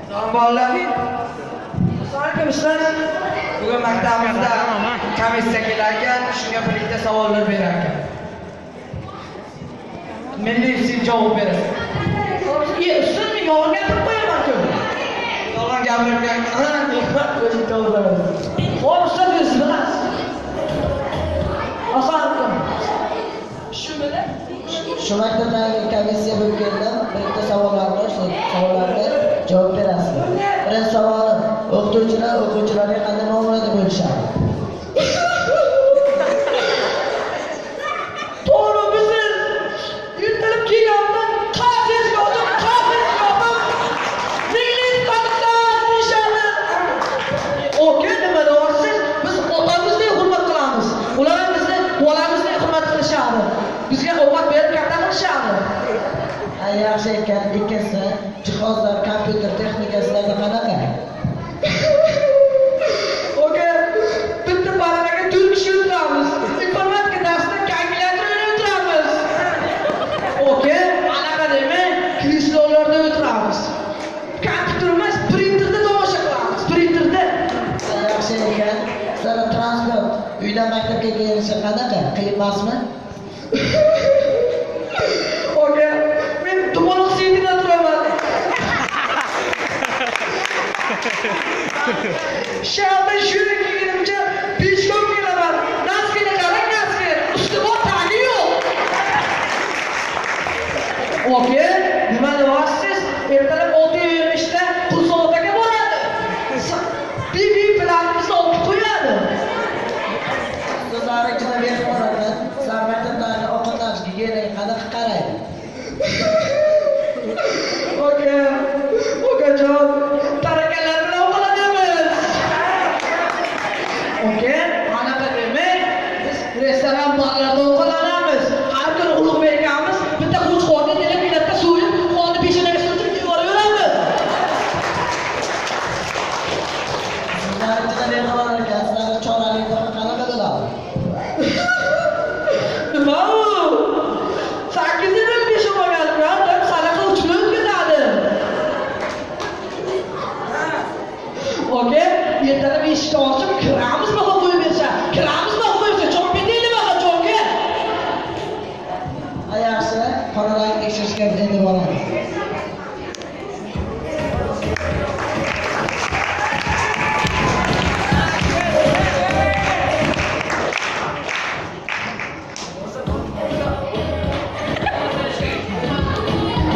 Salom bolalar. Assalomu alaykum ustoz. Bugun maktabimizda komissiya kelarkan, shunga birlikda savollar berar ekan. Milliy sen javob berasan. Ustoz, men yolg'on gapirib qo'yaman-ku. Yolg'on gapirgan, o'zing javob berasan. Xo'p, ustoz, siz bilasiz. Assalomu alaykum. Shu bilan Shu maktabdagi komissiya bo'lib keldim. Bitta savollar bor, shu savollarga javob berasizlar. Birinchi savolim, o'qituvchilar o'quvchilarga qanday muomalada bo'lishadi? To'g'ri, bizni ertalab kelgandan kafesga ochib, kafesga yopib, milliy standart deyishadi. Oka, nima deyapsiz? Biz otamizni hurmat qilamiz. Ular ham bizni bolamizni hurmat qilishadi. Bizga ovqat berib katta qilishadi. Ha, yaxshi ekan. Ikkinchisi, jihozlar, kompyuter texnika sizlarda qanaqa? Oka, bitta partaga 4 kishi o'tiramiz. Informatika darsida kalkulyator o'ynab o'tiramiz. Oka, anaqa demang, kreslolarda o'tiramiz. Kompyuter emas, printerda tomosha qilamiz, printerda. Ha, yaxshi ekan. Sizlarda transport uydan maktabga kelishi qanaqa? Qiyin emasmi? Oka, men dumaloq siytida turaman. Shanba shuni kiyganimcha peshkom kelaman. Naskini qarang, naski. Usti bor, tagi yo'q. Oka, nima deyapsiz? Ertalab 6:25da Qulsotaga boradi. Bibi bilan bizni olib qo'yadi. Sizlarning juda mehmon ekan. Sizlar maktabdagi ovqatlanish gigiyenaga qanaqa qaraydi? Oka, okajon, tarakanlar bilan ovqatlanamiz. Oka, anaqa demang, biz restoran barlarda ovqatlanamiz. Har kuni Ulug'bek akamiz bitta qo'chqorni delib bitta so'yib, qonni peshonaga surtib yuboraveramiz. Sizlar juda mehmon ekan. Sizlarning choralik nima qanaqa bo'ladi? Nima u? 8 yil besh olmagan bilan sadaqa uchun o'tkazadi. Oka, ertalab eshikni ochib kiramiz, baho qo'yib bersa, kiramiz.